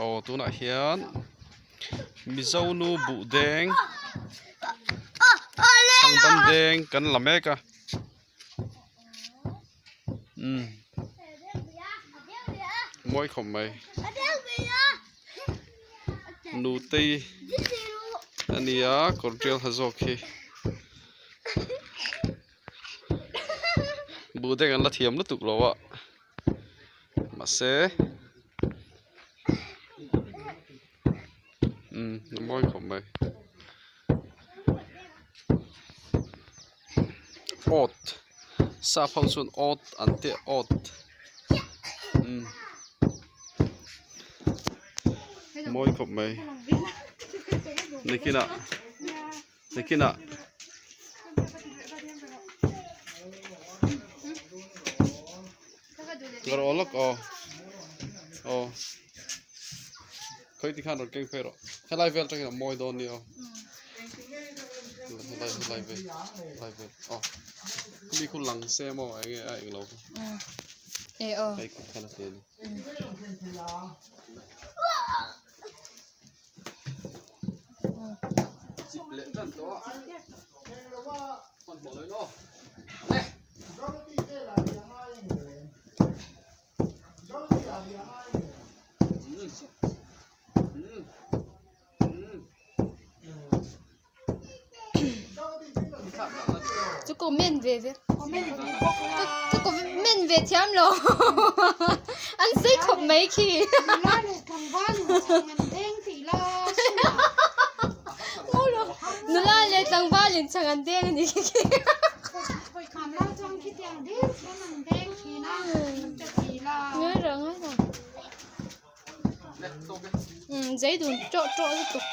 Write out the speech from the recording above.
Aw tunah hian Mizo nu buh deng chhangban deng kan la mek a umm mawi khawp mai nutei a ni a kawr tial ha zawk hi. Buh deng an la thiam lutuk lo a mahse umm a mawi khawp mai awt sap ho chuan awt an tia awt umm mawi khawp mai nikinah. Nikinah Rawh aw lawk aw aw khawi tikhan rawn keng phei rawh helai vel atangin a mawi dawn nia aw helai helai vel helai vel aw khumi khu lang se maw enge a englo hei khu khan a ti a ni. Chu comment ve ve ka comment ve thiam lo an sei khawp mai khi nula leh tlangval in chhang an deng a ni khi ngai rawh ngai rawh umm zei dun tawh tawh lutuk.